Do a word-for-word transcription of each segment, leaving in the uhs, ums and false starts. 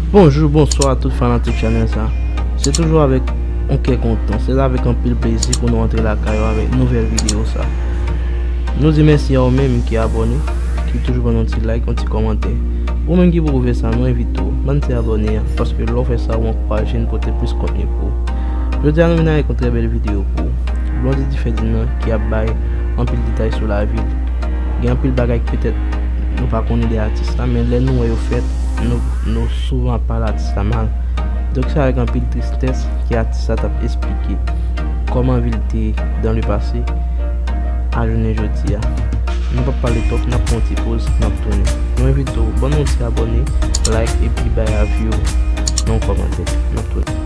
Bonjou, bonswa tout fanatik chanèl sa. Se toujou avèk yon kè kontan, se avèk anpil plezi pou nou antre lakay ou avèk nouvèl videyo sa. Nou di mèsi a ou menm ki abòne, ki toujou ban nou ti like, yon ti kòmantè. Ou menm ki poko fè sa, nou envite w, ban ti abòne a, paske lè w fè sa, ou ankouraje n pote plis kontni pou ou. Jodi a, nou vin avèk yon trè bèl videyo pou ou. Blondedy Ferdinand ki ap bay anpil detay sou lavi l. Gen anpil bagay ki petèt nou pa konnen de atis la, men lè nou wè yo fèt, nou, nou souvan ap pale atis la mal. Donk, se avèk anpil tristès ke atis la t ap esplike kòman vi l te ye dans le passé a jounen jodi a. Nou p ap pale twòp, n ap pran yon ti poz, n ap tounen. Nou envite w, ban nou yon ti abòne, like, epi bay avi w nan yon kòmantè. N ap tounen.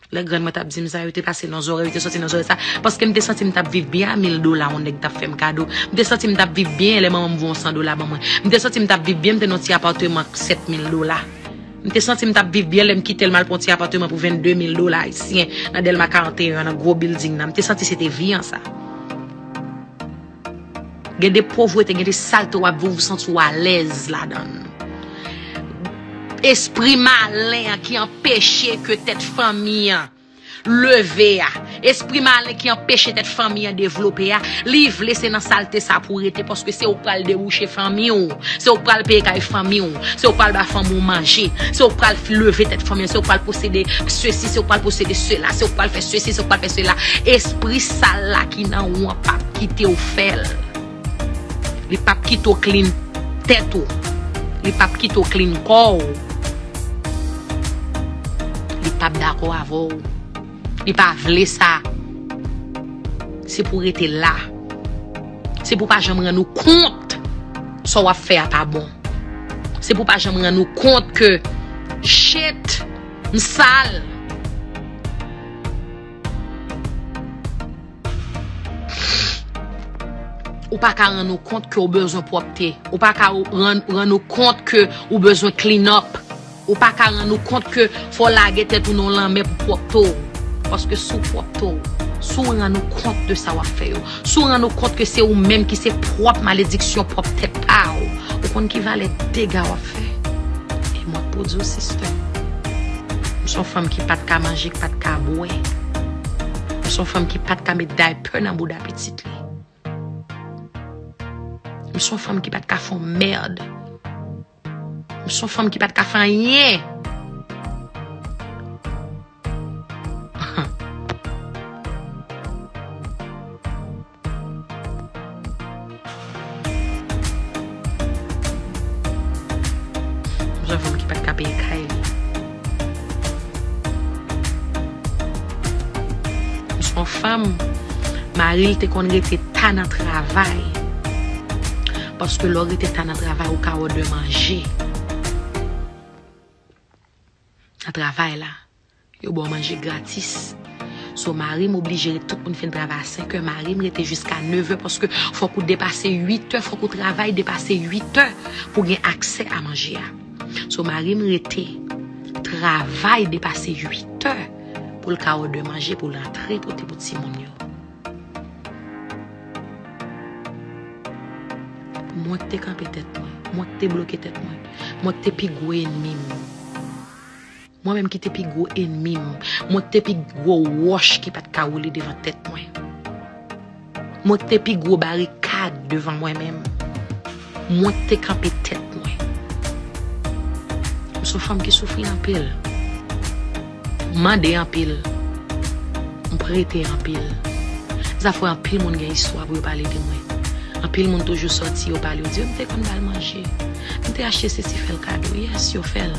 Lè grann mwen t ap di m sa, yo te pase nan zòrèy, yo te soti nan zòrèy sa, paske m te santi m t ap viv byen a mil dola yon nèg t ap fè m kado. M te santi m t ap viv byen lè manman m voye yon san dola ban mwen. M te santi m t ap viv byen, m te nan yon ti apatman sèt mil dola. M te santi m t ap viv byen lè m kite l, m al pran yon ti apatman pou vennde mil dola ayisyen nan Dèlma karannteyen an, nan gwo bilding nan. M te santi se te vi an sa. Gen de povrete, gen de salte w ap viv, ou santi w alèz ladan l. Espri malen an ki anpeche ke tèt fanmi an leve a, espri malen ki anpeche tèt fanmi an devlope a, li vle se nan salte sa pou w rete, paske se ou k pral debouche fanmi w, se ou k pral peye kay fanmi w, se ou k pral ba fanmi w manje, se ou k pral leve tèt fanmi an, se ou k pral posede sesi, se ou k pral posede sela, se ou k pral fè sesi, se ou k pral fè sela. Espri sal la ki nan ou an p ap kite w fè l. Li p ap kite w clean tèt ou. Li p ap kite w clean kò w. Li p ap dakò avè w. Li pa vle sa. Se pou w rete la. Se pou w pa janm rann ou kont sa w ap fè a pa bon. Se pou w pa janm rann ou kont ke, shit, m sal. Ou pa ka rann ou kont ke w bezwen pwòpte. Ou pa ka rann, rann ou kont ke ou bezwen clean up. Ou pa ka rann ou kont ke fò w lage tèt ou nan lanmè pou pwòpte w. Paske si w pwòpte w, si w rann ou kont de sa w ap fè yo, si w rann ou kont ke se ou menm ki se pwòp malediksyon pwòp tèt pa w, ou konn ki valè dega w ap fè? E mwen k pou di w, sister. M se yon fanm ki pa t ka manje, ki pa t ka bwè. M se yon fanm ki pa t ka met daypè nan bouda pitit li. M se yon fanm ki pa t ka fè yon mèd. M se yon fanm ki pa t ka fè anyen. M se yon fanm ki pa t ka peye kay li. M se yon fanm, mari l te konn rete ta nan travay. Paske lè w rete ta nan travay, ou ka wè de manje. Nan travay la, yo ba w manje gratis. So, mari m oblije ret, tout moun fin travay a senk è, mari m rete jiska nèf è, paske fòk ou depase uit è, fòk ou travay depase uit è pou gen aksè a manje a. So, mari m rete travay depase uit è pou l ka òde manje, pou l antre pote pou timoun yo. Mwen k te kanpe tèt mwen, mwen k te bloke tèt mwen, mwen k te pi gwo ènmi m. Mwen menm ki te pi gwo ènmi m, mwen k te pi gwo wòch ki pa t ka woule devan tèt mwen. Mwen k te pi gwo barikad devan mwen menm. Mwen k te kanpe tèt mwen. M se yon fanm ki soufri anpil. M mande anpil. M prete anpil. Sa fè anpil moun gen istwa pou yo pale de mwen. Anpil moun toujou sòti, yo pale, yo di, "M te konn ba l manje. M te achte sesi fè l kado." Yes, yo fè l.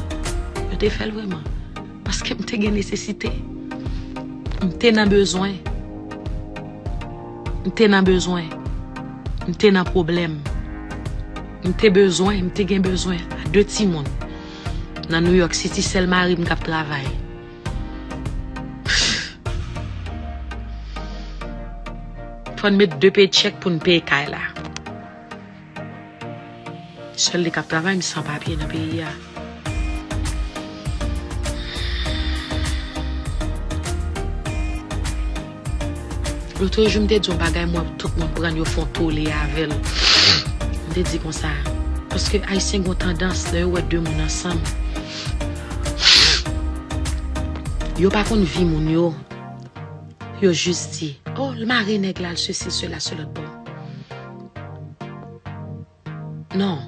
Yo te fè l vrèman. Paske m te gen nesesite. M te nan bezwen. M te nan bezwen. M te nan pwoblèm. M te bezwen, m te gen bezwen a de timoun. Nan New York City, sèl mari m k ap travay. Fò n met de paycheck pou n peye kay la. Sèl li k ap travay, m san papye nan peyi a. Lotrejou, m te di yon bagay, m wè tout moun pran l, yo fè yon tole avè l. M te di konsa, paske Ayisyen gen yon tandans, lè yo wè de moun ansanm, yo pa konn vi moun yo. Yo jis di, oh, l mare nèg la, l sesi, sela, se lòt bò. Non.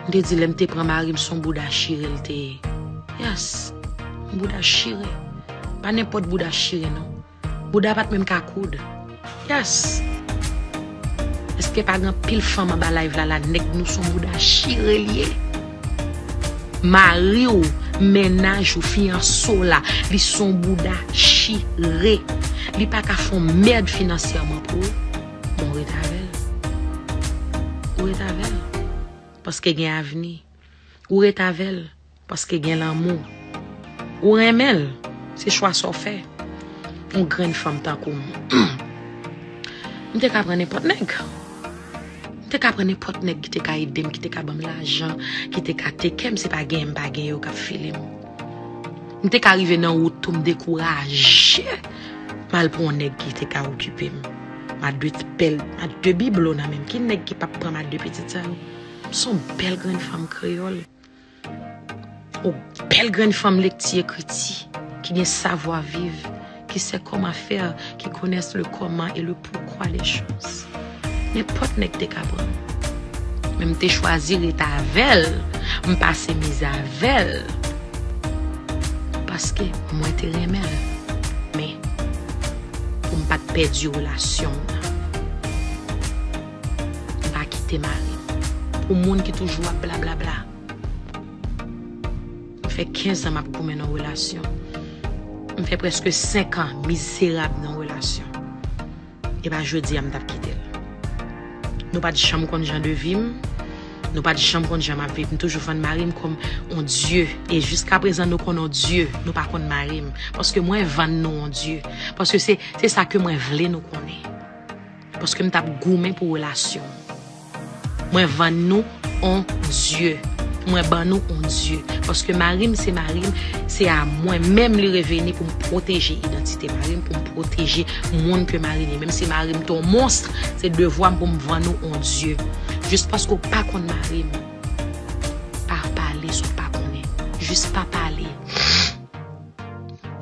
M te di lè m te pran mari m, se yon bouda chire l te ye. Yes. Yon bouda chire. Pa nenpòt bouda chire, non. Bouda pa t menm ka koud. Yes. Èske pa gen anpil fanm anba live la, la, nèg nou se yon bouda chire l ye? Mari w, mennaj ou, fiyanse w la, li se yon bouda chire. Li pa ka fè yon mèd finansyèman pou ou. Bon, ou ret avè l. Ou ret avè l. Paske gen avni. Ou ret avè l. Paske gen lanmou. Ou renmen l. Se chwa sa w fè. Yon grenn fanm tankou m. M te ka pran nenpòt nèg. M te ka pran nenpòt nèg ki te ka ede m, ki te ka ban m lajan, ki te ka teke m. Se pa genyen m pa genyen yo k ap file m. M te ka rive nan wout tou, m dekouraje. M al pran yon nèg ki te ka okipe m. M a de bèl, m a de biblo nan men m. Ki nèg ki p ap pran m a de pitit sa yo? M se yon bèl grenn fanm kreyòl. Yon bèl grenn fanm lekti ekriti, ki gen savwa viv, qui sait comment faire, qui connaît le comment et le pourquoi des choses. Nenpòt nèg te ka pran m. Men m te chwazi ret avè l, m pase mizè avè l. Paske mwen te renmen l. Men, pou m pa t pèdi relasyon m nan, m pa kite mari m. Pou moun ki toujou ap blablabla. M fè kenz an m ap goumen nan relasyon. M fè prèske senk an mizerab nan relasyon. E pa jodi a m t ap kite l. Nou pa t janm konn jan de vi m. Nou pa t janm konn jan m ap viv. M toujou vann mari m kòm on dye. E jiskaprezan nou konn on dye. Nou pa konn mari m. Paske mwen vann nou on dye. Paske se, se sa ke mwen vle nou konnen. Paske m t ap goumen pou relasyon. Mwen vann nou on dye. Mwen ban nou on dye. Paske mari m se mari m, se a mwen menm li reveni pou m pwoteje idantite mari m, pou m pwoteje moun ke mari m ye. Menm si mari m te on mons, se devwa m pou m vann ou on dye. Jis paske w pa konn mari m, pa pale sa w pa konnen. Jis pa pale.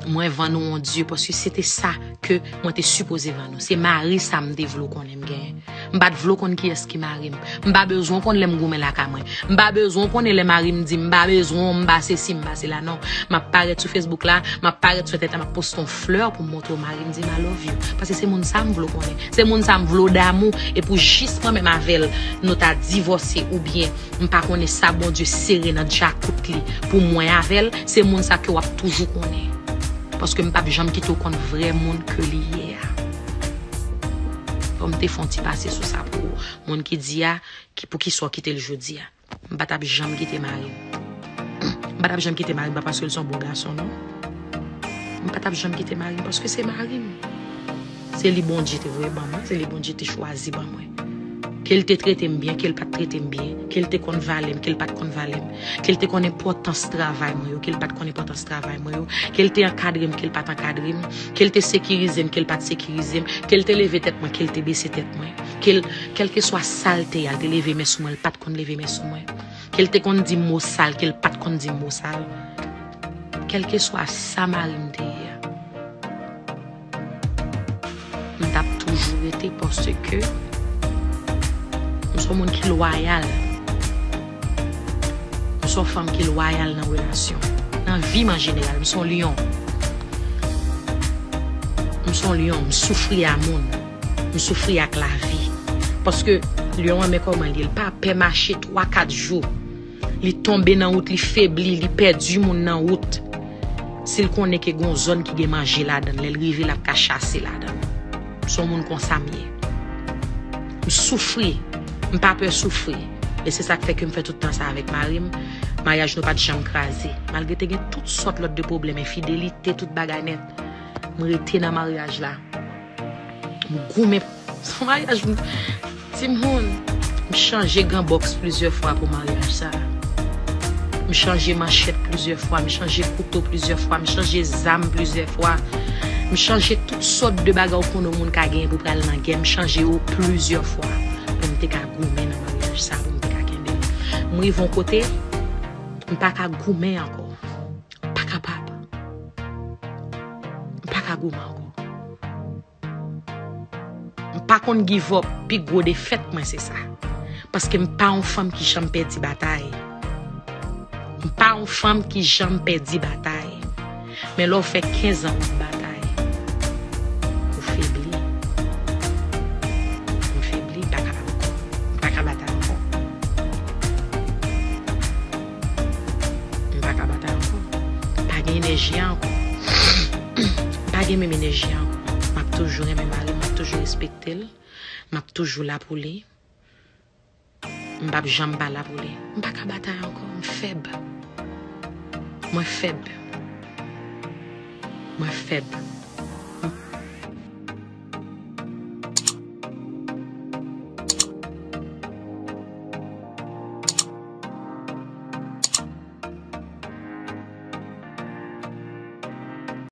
Mwen vann ou on dye, paske se te sa ke mwen te sipoze vann ou. Se mari sa m te vle w konnen m genyen. M pa t vle w konn kiyès ki mari m. M pa bezwen w konn lè m goumen lakay mwen. M pa bezwen w konnen lè mari m di m pa bezwen w, m pa sesi, m pa sela, non. M ap parèt sou Facebook la, m ap parèt sou entènèt la, m ap poste yon flè pou m montre w mari m di m I love you. Paske se moun sa m vle w konnen. Se moun sa m vle w damou. E pou jis mwen menm avè l, nou ta divòse oubyen m pa konnen sa Bondye sere nan djakout li pou mwen avè l, se moun sa ke w ap toujou konnen. Paske m p ap janm kite w konn vrè moun ke li ye a. Fò m te fè yon ti pase sou sa pou ou. Moun ki di a, ki, poukisa w kite l jodi a? M pa t ap janm kite mari m. M pa t ap janm kite mari m, pa paske l se yon bon gason, non. M pa t ap janm kite mari m, paske se mari m. Se li Bondye te voye ban mwen, se li Bondye te chwazi ban mwen. Ke l te trete m byen, ke l pa t trete m byen, ke l te konn valè m, ke l pa t konn valè m, ke l te konn enpòtans travay mwen yo, ke l pa t konn enpòtans travay mwen yo, ke l te ankadre m, ke l pa t ankadre m, ke l te sekirize m, ke l pa t sekirize m, ke l te leve tèt mwen, ke l te bese tèt mwen, ke l, kèlkeswa sa l te ye a, l te leve men sou mwen, l pa t konn leve men sou mwen, ke l te konn di m mo sal, ke l pa t konn di m mo sal, kèlkeswa sa mari m te ye a. M t ap toujou rete paske m se yon moun ki lwayal. M se yon fanm ki lwayal nan relasyon. Nan vi m an jeneral, m se yon lyon. M se yon lyon, m soufri a moun. M soufri ak lavi. Paske lyon an, men kòman l ye, l pa pè mache twa, kat jou. Li tonbe nan wout, li febli, li pèdi moun nan wout. Si l konnen ke gon zòn ki gen manje ladan l, lè l rive, l ap ka chase ladan l. Se yon moun konsa m ye. M soufri. M pa pè soufri. E se sa k fè ke m fè tout tan sa avèk mari m. Maryaj nou pa t janm kraze. Malgre te gen tout sòt lòt de pwoblèm, enfidelite, tout bagay nèt. M rete nan maryaj la. M goumen. Se yon maryaj m, timoun. M chanje gran bòks plizyè fwa pou maryaj sa. M chanje manchèt plizyè fwa, m chanje kouto plizyè fwa, m chanje zam plizyè fwa. M chanje tout sòt de bagay ou konnen moun ka genyen pou pral nan gè. M chanje yo plizyè fwa pou m te ka goumen nan maryaj sa, pou m te ka kenbe l. M rive yon kote, m pa ka goumen ankò. M pa kapab. M pa ka goumen ankò. M pa konn give up, pi gwo defèt mwen se sa. Paske m pa yon fanm ki janm pèdi batay. M pa yon fanm ki janm pèdi batay. Men lè w fè kenz an w ap batay, ou febli. M febli, m pa ka ankò. M pa ka batay ankò. M pa ka batay ankò. M pa gen enèji a ankò. M pa gen menm enèji a ankò. M ap toujou renmen mari m, m ap toujou respekte l. M ap toujou la pou li. M p ap janm pa la pou li. M pa ka batay ankò. M fèb. Mwen fèb. Mwen fèb.